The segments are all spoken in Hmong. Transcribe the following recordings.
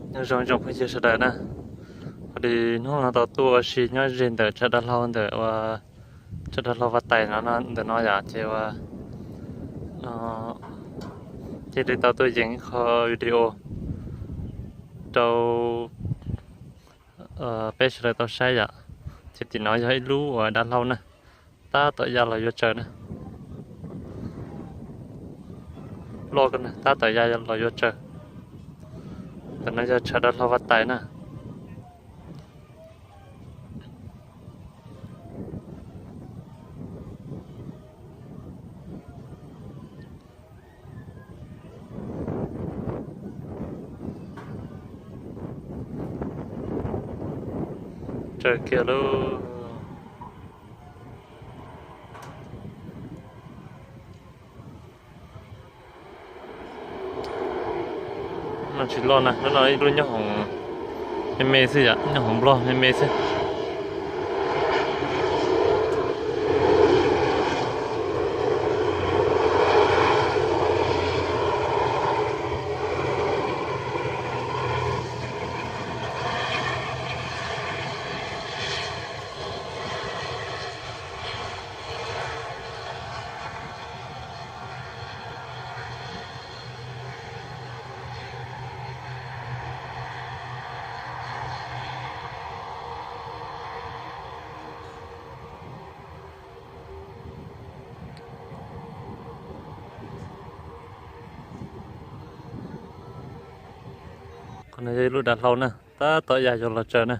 Nyob zoo ib tsoom phooj ywg sawv daws na, ua li hnub no tau tuaj ua si nyob ze ntawm tshav dav hlau ntawm ua tshav dav hlau Vaj Tais no ntawm no yom, ces ua cia li tau tuaj yees ib qho video rau peb sawv daws tau saib yom. Ces tim no yog ib lub uas dav hlau na, tab tom ya los yuav tsaws na. Loj na, tab tom ya los yuav tsaws. Ntawm no yog tshav dav hlau Vaj Tais na. Tsaws kiag lauj. No tsis loj na, lub no ib lub nyob hoom me me xwb yom, nyob hoom Nplog me me xwb. Qhov no yog ib lub dav hlau na, tab tom ya yuav los tsaws na.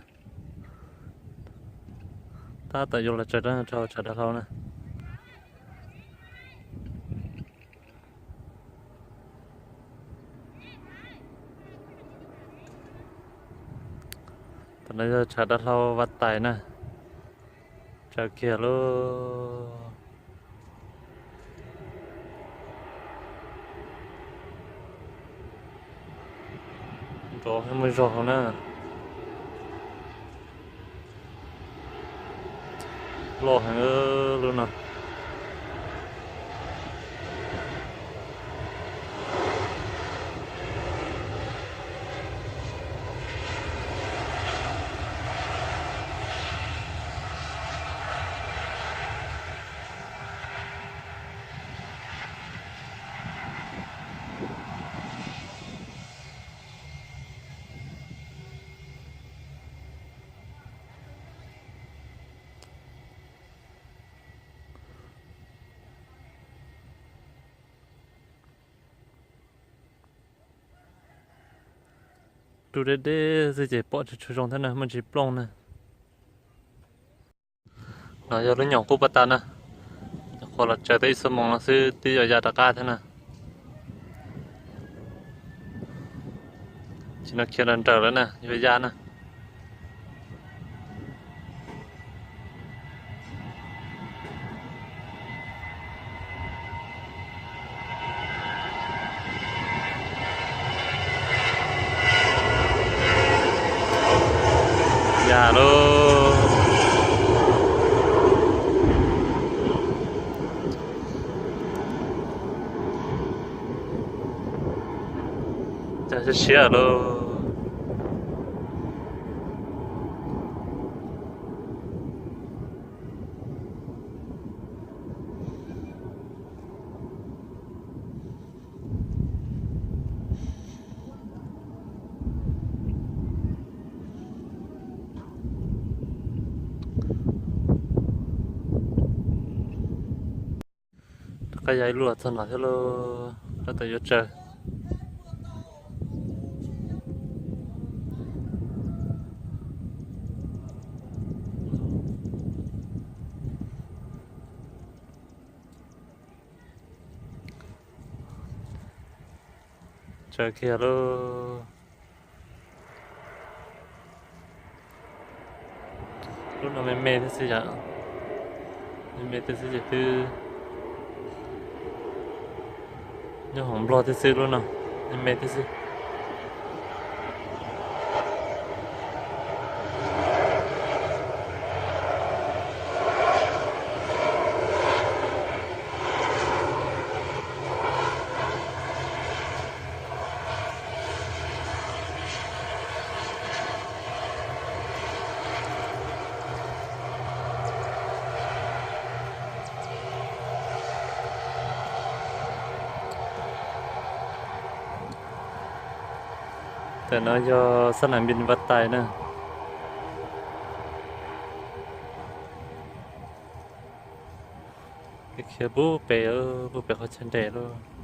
Tab tom yuav los tsaws rau tshav dav hlau na. Tam no yog tshav dav hlau Vaj Tais na. Tsaws kiag lauj. Nrov muaj zog na. Loj heev lub no. Rub deb deb xwb ces pom tsis tshua zoo thiab na, muaj ntsis plooj na. No yog lub nyoog qub pas tas na, nyuam qhuav los tsaws tau ib xuab moos no xwb twb yuav ya rov qab thiab na. Tsis no khiav nrawm nrawm lawm na, yuav ya na. Ya lauj. Cog siab siab lauj. Rov qab ya ib lub los txog no thiab lauj, tab tom yuav tsaws. Tsaws kiag lauj. Lub no me me thiab xwb yom, me me thiab xwb ces twb nyob hoom Nplog thiab xwb, lub no me me thiab xwb. Ntawm no yog sab nam npis Vaj Tais na. Khiav pub pem, pub pem qhov chaw nres lawm.